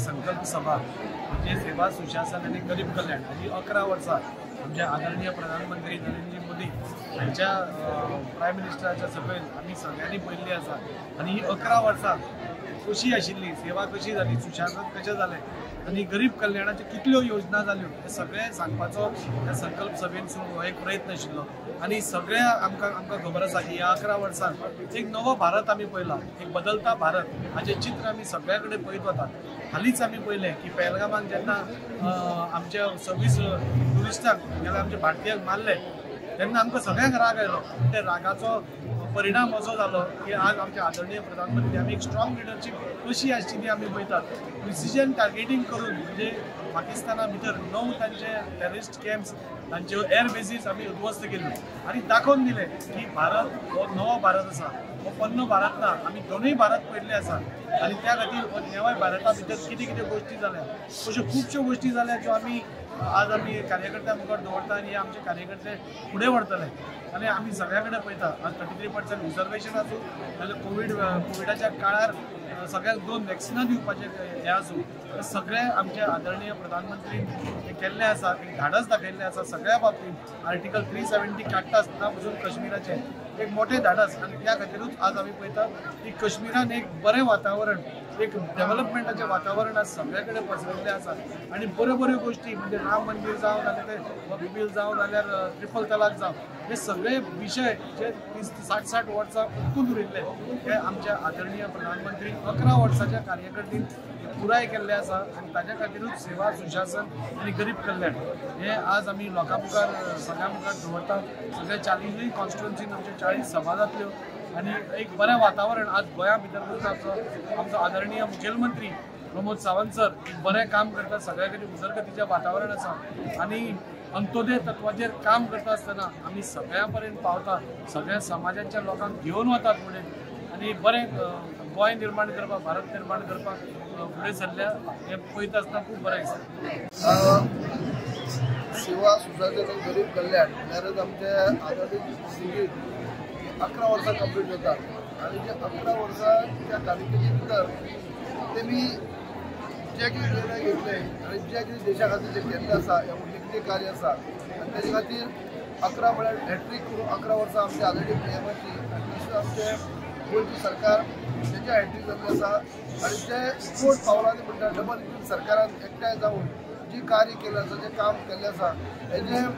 संकल्प सभा म्हणजे सेवा सुशासन आनी गरीब कल्याण हाजी 11 वर्सां आमचे आदरणीय प्रधानमंत्री नरेंद्र मोदी हांच्या प्रायम मिनिस्टराच्या सकयल आमी सगळ्यांनी पळयल्ली आसा आनी ही 11 वर्सां कशी आशिल्ली, सेवा कशी जाली, सुशासन कशें जालें आनी गरीब कल्याणाच्यो कितल्यो योजना जाल्यो हें सगळें सांगपाचो ह्या संकल्प सभेन हो एक प्रयत्न आशिल्लो. आनी सगळ्या आमकां आमकां खबर आसा की ह्या 11 वर्सांत एक नवो भारत आमी पळयला, एक बदलता भारत हाचें चित्र आमी सगळ्या कडेन पळयत वतात. हालींच आमी पळयलें की पेहलगामाक जेन्ना आमच्या 26 ट्युरिस्टांक जाल्यार आमच्या भारतीयांक मारले तेन्ना आमकां सगळ्यांक राग आयलो. त्या रागाचो परिणाम असो जालो की आज आमचे आदरणीय प्रधानमंत्री आमी एक स्ट्रॉंग लिडरशीप कशी आसची ती आमी पळयतात. प्रिसिजन टार्गेटींग करून म्हणजे पाकिस्ताना भितर 9 तांचे टेररिस्ट कॅम्प्स, तांच्यो एअर बेसीस आमी उद्ध्वस्त केल्यो आनी दाखोवन दिलें की भारत हो नवो भारत आसा, हो पोन्नो भारत ना. आमी दोनूय भारत पळयल्ले आसा आनी त्या खातीर नव्या भारता भितर कितें कितें गोश्टी जाल्या, अश्यो खुबश्यो गोश्टी जाल्या ज्यो आमी आज आमी कार्यकर्त्यां मुखार दवरता आनी हे आमचे कार्यकर्ते फुडें व्हरतले. आनी आमी सगळ्या कडेन पळयता आज 33% रिजर्वेशन आसूं नाल्यार कोविडाच्या काळार सगळ्यांक 2 वॅक्सिनां दिवपाचें हें आसूं, सगळे आमचे आदरणीय प्रधानमंत्री हे केल्लें आसा, एक धाडस दाखयल्लें आसा सगळ्या बाबतींत. आर्टिकल 370 काडटा आसतना पसून कश्मीराचें एक मोठें धाडस आनी त्या खातीरूच आज आमी पळयता की कश्मीरान एक बरें वातावरण, एक डेव्हलपमेंटाचें वातावरण आज सगळे कडेन पसरिल्लें आसा आनी बऱ्यो बऱ्यो गोश्टी म्हणजे राम मंदीर जावं नाल्यार तें वक्फ बील जावं नाल्यार ट्रिपल तलाक जावं, हे सगळे विशय जे 30-60 वर्सां उरकून उरिल्ले हे आमच्या आदरणीय प्रधानमंत्री 11 वर्साच्या कार्यकर्तीन पुराय केल्ले आसा आनी ताज्या खातीरूच सेवा सुशासन आनी गरीब कल्याण हे आज आमी लोकां मुखार सगळ्यां मुखार दवरतात. सगळ्या 40 कॉन्स्टिट्युएन्सीन आमच्यो 40 सभा जातल्यो आनी एक बरें वातावरण आज गोंया भितर आमचो आदरणीय मुखेलमंत्री प्रमोद सावंत सर एक बरें काम करता, सगळ्या कडेन उदरगतीचें वातावरण आसा आनी अंत्योदय तत्वाचेर काम करता आसतना आमी सगळ्यां पर्यंत पावता, सगळ्या समाजाच्या लोकांक घेवन वतात फुडें आनी बरें गोंय निर्माण करपाक, भारत निर्माण करपाक फुडें सरल्या हें पळयता आसतना खूब बरें दिसता. सेवा सुशासन आनी गरीब कल्याण म्हणल्यारच आमचे आदरणीय मोदीजी 11 वर्सां कंप्लीट जाता आनी जे 11 वर्सांच्या कारकिर्दी भितर तेमी जे कितें निर्णय घेतले आनी जे कितें देशा खातीर जें केल्लें आसा हें उल्लेखनीय कार्य आसा आनी तेजे खातीर 11 म्हळ्यार हॅट्रीक करून 11 वर्सां आमच्या आदरणीय पीएमाची आनी तशेंच आमचे गोंयची सरकार तेजे हॅट्रीक जाल्लें आसा आनी जे कोट पावलांनी म्हणटा डबल इंजीन सरकारान एकठांय जावन जी कार्य केल्लें आसा, जें काम केल्लें आसा हेजें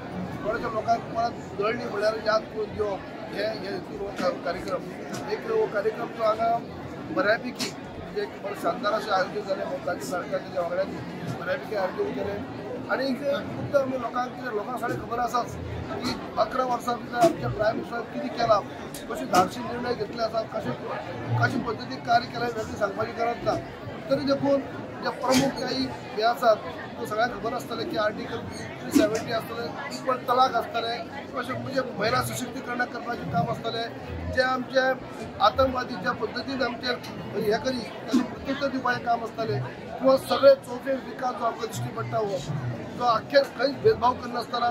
थोड्याशा लोकांक परत उजळणी म्हणल्यार याद करून दिवप हे हेतून हो कार्यक्रम एक हो कार्यक्रम जो हांगा बऱ्यापैकी म्हणजे एक बरें शानदार अशें आयोजन जालें. मोगाची सरकार तेच्या वांगड्यांनी बऱ्यापैकी आयोजन केलें आनी एक मुद्दा आमी लोकांक कितें लोकांक सगळें खबर आसाच की 11 वर्सां भितर आमच्या प्रायम मिनिस्टरान कितें केलां, कशे धाडशी निर्णय घेतले आसा, कशे कशे पद्दतीन कार्य केलां वेगळें सांगपाची गरज ना. तरी देखून जे प्रमुख काही हे आसात तो सगळ्यांक खबर आसतलें की आर्टिकल 370 आसतलें, ट्रिपल तलाक आसतलें, अशें म्हणजे महिला सशक्तीकरण करपाचें काम आसतलें, जे आमचे आतंकवादी ज्या पद्दतीन आमचेर हें करी तांकां प्रत्युत्तर दिवपाचें काम आसतलें किंवा सगळे चौथे विकास जो आमकां दिश्टी पडटा हो जो आख्खे खंयच भेदभाव करनासतना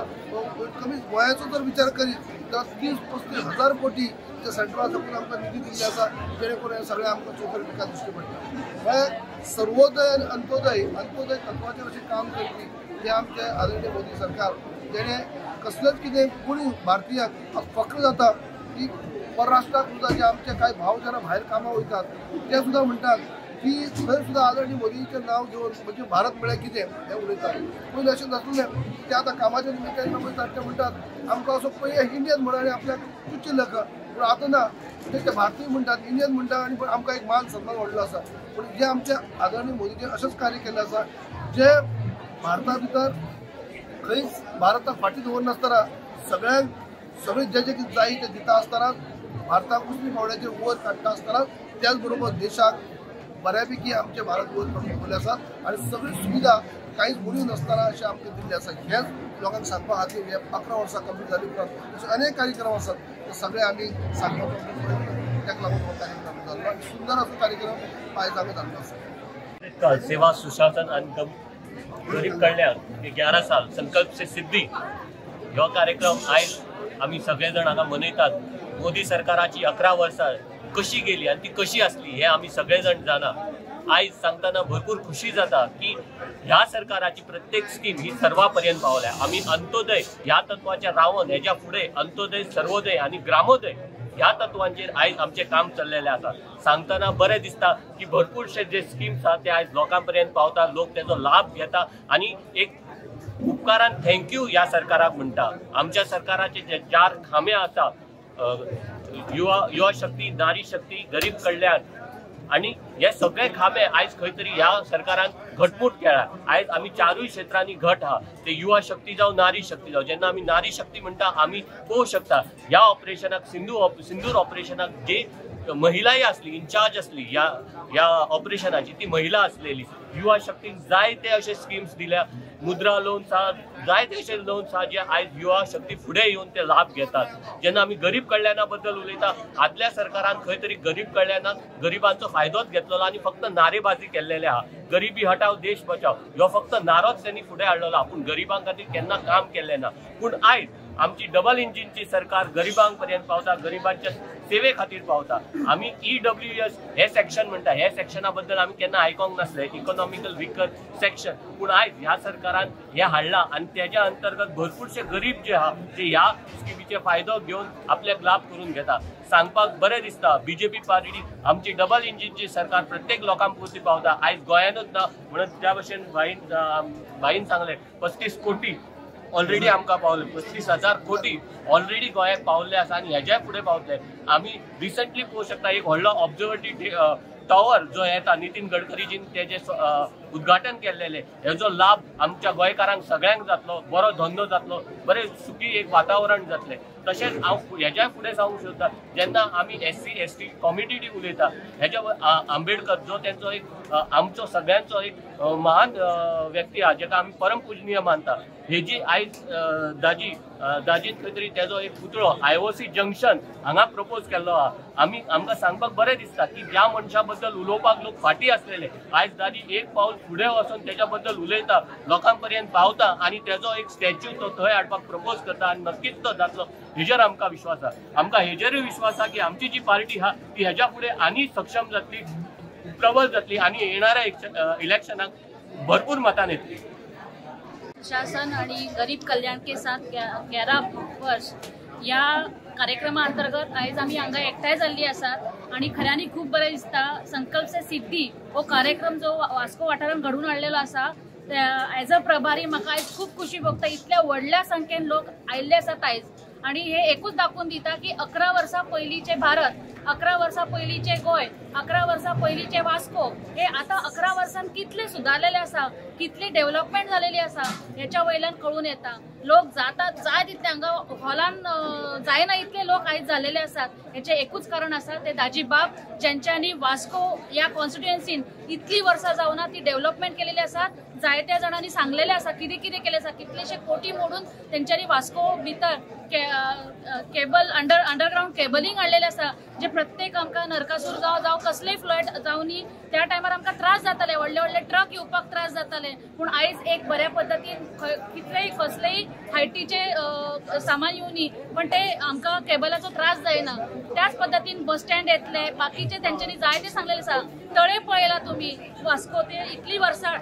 कमीच गोंयाचो जर विचार करीत जाल्यार 30-35 हजार कोटी जे सेंट्रला साकून आमकां निधी दिल्ली आसा जेणे करून हे सगळें आमकां चौथे विकास दिश्टी पडटा. म्हळ्यार सर्वोदय आनी अंत्योदय अंत्योदय तत्वाचेर अशें काम करपी हे आमचे आदरणीय मोदी सरकार जेणे कसलेंच कितें कोणी भारतीयांक फक्र जाता की परराष्ट्राक सुद्दां जे आमचे कांय भाव जेन्ना भायर कामां वयतात ते सुद्दां म्हणटात की थंय सुद्दां आदरणीय मोदीचें नांव घेवन म्हणजे भारत म्हळ्यार कितें हें उलयतात. पयलीं अशें नासलें, ते आतां कामाच्या निमित्तान वयतात ते म्हणटात आमकां असो पयलीं इंडियन म्हणून आनी आपल्याक तुच्छ लेखा, पूण आतां ना, ते भारतीय म्हणटात, इंडियन म्हणटात आनी आमकां एक मान सन्मान व्हडलो आसा. पूण जे आमचे आदरणीय मोदीचें अशेंच कार्य केल्लें आसा जे भारता भितर खंयच भारताक फाटीं दवरनासतना सगळ्यांक सगळें जें जें कितें जाय तें दिता आसतना भारताक उजवी पावड्याचेर वयर काडटा आसतना त्याच बरोबर देशाक बऱ्यापैकी आमचे भारत वयर काडून दवरले आसा आनी सगळी सुविधा कांयच उणीव नासतना अशें आमकां दिल्लें आसा. हेंच लोकांक सांगपा खातीर हे 11 वर्सां कंप्लीट जाले उपरांत अशे अनेक कार्यक्रम आसात ते सगळे आमी सांगपाचो प्रयत्न ताका लागून हो कार्यक्रम जाल्लो आनी सुंदर असो कार्यक्रम आयज हांगा जाल्लो आसा. सेवा सुशासन आनी गरीब कल्याण हे 11 साल संकल्प से सिद्धी हो कार्यक्रम आयज आमी सगळे जण हांगा मनयतात. मोदी सरकाराची 11 वर्सां कशी गेली आनी ती कशी आसली हे आमी सगळे जण जाणा. आयज सांगतना भरपूर खुशी जाता की ह्या सरकाराची प्रत्येक स्कीम ही सर्वा पर्यंत पावल्या। आमी अंत्योदय ह्या तत्वाच्या रावन हेज्या फुडें अंत्योदय, सर्वोदय आनी ग्रामोदय ह्या तत्वांचेर आयज आमचें काम चल्लेलें आसा। सांगतना बरें दिसता की भरपूरशे जे स्किम्स आसा ते आयज लोकां पर्यंत पावता, लोक तेजो लाभ घेता आनी एक उपकारान thank you ह्या सरकाराक म्हणटा। आमच्या सरकाराचे जे चार खांबे आसा, युवा शक्ती, नारी शक्ती, गरीब कल्याण आनी हे सगळे खांबे आयज खंय तरी ह्या सरकारान घटमूट केला। आयज आमी चारूय क्षेत्रांनी घट आहा, ते युवा शक्ती जावं नारी शक्ती जावं। जेन्ना आमी नारी शक्ती म्हणटा आमी पळोवंक शकता ह्या ऑपरेशनाक, सिंदूर ऑपरेशनाक जी महिलाय आसली, इन्चार्ज आसली ह्या ह्या ऑपरेशनाची, ती महिला आसलेली। युवा शक्तीक जायते अशे स्किम्स दिल्या, मुद्रा लोन्स आहा, जायते अशे लोन्स आहा जे आयज युवा शक्ती फुडें येवन ते लाभ घेतात। जेन्ना आमी गरीब कल्याणा बद्दल उलयता, आदल्या सरकारान खंय तरी गरीब कल्याणाक गरिबांचो फायदोच घेतलेलो आनी फक्त नारेबाजी केल्लेले आहा। गरिबी हटाव देश बचाव ह्यो फक्त नारोच त्यांनी फुडें हाडलेलो आहा, पूण गरिबां खातीर केन्ना काम केल्लें ना। पूण आयज आमची डबल इंजिनची सरकार गरिबांक पर्यंत पावता, गरिबांच्या सेवे खातीर पावता। आमी EWS हे सेक्शन म्हणटा, हे सेक्शना बद्दल आमी केन्ना आयकोंक नासले, इकॉनॉमिकल विकर सेक्शन, पूण आयज ह्या सरकारान हे हाडला आनी तेज्या अंतर्गत भरपूरशे गरीब जे आहा ते ह्या स्किमीचे फायदो घेवन आपल्याक लाभ करून घेता। सांगपाक बरें दिसता बीजेपी पार्टी आमची डबल इंजिनची सरकार प्रत्येक लोकांक पुरती पावता। आयज गोंयानूच ना म्हणून त्या भशेन भाईन सांगलें 35 कोटी ऑलरेडी आमकां पावले, 35,000 कोटी ऑलरेडी गोंयाक पावल्ले आसा आनी हेज्याय फुडें पावतले। आमी रिसंटली पळोवंक शकता एक व्हडलो ऑब्जर्वेटरी टॉवर जो येता, नितीन गडकरीजीन तेजें उद्घाटन केल्लेलें, हेजो लाभ आमच्या गोंयकारांक सगळ्यांक जातलो, बरो धंदो जातलो, बरें सुखी एक वातावरण जातलें। तशेंच हांव हेज्याय फुडें सांगूंक सोदता, जेन्ना आमी SC ST community उलयता, हेज्या आंबेडकर जो तेंचो एक आमचो सगळ्यांचो एक महान व्यक्ती आहा, जेका आमी परमपूजनीय मानता, हेजी आयज दाजीन खंय तरी तेजो एक पुतळो IOC junction हांगा प्रपोज केल्लो आहा। आमी आमकां सांगपाक बरें दिसता की ज्या मनशा बद्दल उलोवपाक लोक फाटीं आसलेले, आयज दाजी एक पावल फुडें वचून तेज्या बद्दल उलयता, लोकां पर्यंत पावता आनी तेजो एक स्टॅच्यू तो थंय हाडपाक प्रपोज करता आनी नक्कीच तो जातलो हेजेर आमकां विश्वास आहा। आमकां हेजेरूय विश्वास आहा की आमची जी पार्टी आहा ती हेज्या फुडें आनी सक्षम जातली, प्रबल जातली आनी येणाऱ्या इलेक्शनाक भरपूर मतान येतली। शासन आणि गरीब कल्याण के साथ 11 वर्ष ह्या कार्यक्रमा अंतर्गत आयज आमी हांगा एकठांय जाल्ली आसात आनी खऱ्यांनी खूब बरें दिसता। संकल्प से सिद्धी हो कार्यक्रम जो वास्को वाठारांत घडून हाडलेलो आसा, एज अ प्रभारी म्हाका आयज खूब खुशी भोगता। इतल्या व्हडल्या संख्येन लोक आयिल्ले आसात आयज आनी हे एकूच दाखोवन दिता की 11 वर्सां पयलींचे भारत, 11 वर्सां पयलींचे गोंय, 11 वर्सां पयलींचे वास्को हे आतां 11 वर्सान कितले सुदारलेले आसा, कितली डेव्हलपमेंट जालेली आसा हेच्या वयल्यान कळून येता। लोक जातात जाय तितले हांगा हॉलान जायना इतले लोक आयज जालेले आसात। हेचें एकूच कारण आसा, ते दाजी बाब ज्यांच्यांनी वास्को ह्या कॉन्स्टिट्युएन्सीन इतली वर्सां जावना ती डेव्हलपमेंट केलेली आसा। जायत्या जाणांनी सांगलेलें आसा कितें कितें केलें आसा, कितलेशे कोटी मोडून तेंच्यांनी वास्को भितर केबल अंडरग्रावंड केबलिंग हाडलेलें आसा, जे प्रत्येक आमकां नरकासूर जावं जावं कसलेय फ्लड जावनी त्या टायमार आमकां त्रास जाताले, व्हडले व्हडले ट्रक येवपाक त्रास जाताले। पूण आयज एक बऱ्या पद्दतीन कितलेय कसलेय हायटीचे सामान येवनी पण ते आमकां केबलाचो त्रास जायना। त्याच पद्दतीन बस स्टँड येतले, बाकीचे तेंच्यांनी जायते सांगलेले आसा। तळे पळयला तुमी वास्को ते इतली वर्सां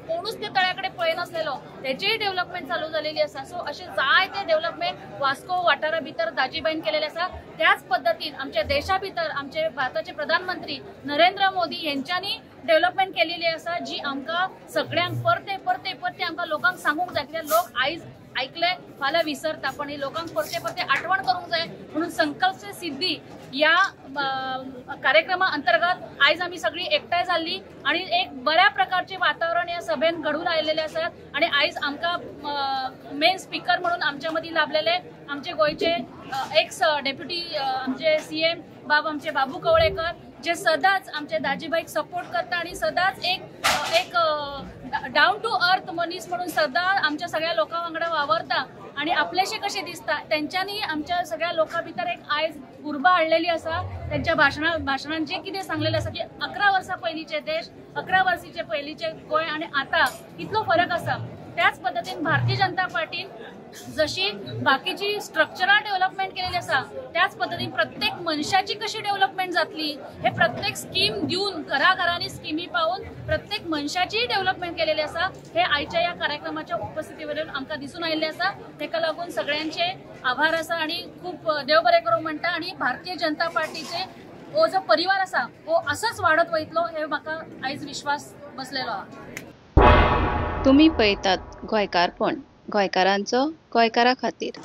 कोणूच त्या तळ्या कडेन पळयनासलेलो, तेचेय डेव्हलपमेंट चालू जालेली आसा। सो अशें जायते डेव्हलपमेंट वास्को वाठारा भितर दाजीबाईन केलेले आसा। त्याच पद्दतीन आमच्या देशा भितर आमचे भारताचे प्रधानमंत्री नरेंद्र मोदी हेंच्यांनी डेव्हलपमेंट केलेली आसा, जी आमकां सगळ्यांक परते परते परते आमकां लोकांक सांगूंक जाय। कित्याक लोक आयज ऐकले फाल्यां विसरता, पण हे लोकांक परते परते आठवण करूंक जाय। म्हणून संकल्प से सिद्धी ह्या कार्यक्रमा अंतर्गत आयज आमी सगळी एकठांय जाल्ली आनी एक बऱ्या प्रकारचे वातावरण ह्या सभेन घडून आयिल्लें आसा। आनी आयज आमकां मेन स्पिकर म्हणून आमच्या मदीं लाभलेले आमचे गोंयचे एक्स डेप्युटी आमचे CM बाब आमचे बाबू कवळेकर, जे सदांच आमचे दाजीबाईक सपोर्ट करता आनी सदांच एक एक डावन टू अर्थ मनीस म्हणून सदां आमच्या सगळ्या लोकां वांगडा वावरता आनी आपलेशे कशे दिसता। तेंच्यांनी आमच्या सगळ्या लोकां भितर एक आयज उर्बा हाडलेली आसा। तेंच्या भाशणान जे कितें सांगलेलें आसा की 11 वर्सां पयलींचे देश, 11 वर्सांचे पयलींचे गोंय आनी आतां कितलो फरक आसा। त्याच पद्दतीन भारतीय जनता पार्टीन जशी बाकीची स्ट्रक्चरल डेव्हलपमेंट केलेली आसा त्याच पद्दतीन प्रत्येक मनशाची कशी डेव्हलपमेंट जातली हे प्रत्येक स्कीम दिवन घराघरांनी स्किमी पावून प्रत्येक मनशाचीय डेव्हलपमेंट केलेली आसा हे आयच्या ह्या कार्यक्रमाच्या उपस्थितीवरून आमकां दिसून आयिल्लें आसा. ताका लागून सगळ्यांचे आभार आसा आनी खूब देव बरें करूं म्हणटा. आनी भारतीय जनता पार्टीचे हो जो परिवार आसा हो असोच वाडत वयतलो हे म्हाका आयज विश्वास बसलेलो आसा. तुमी पळयतात गोंयकारपण, गोंयकारांचो गोंयकारा खातीर.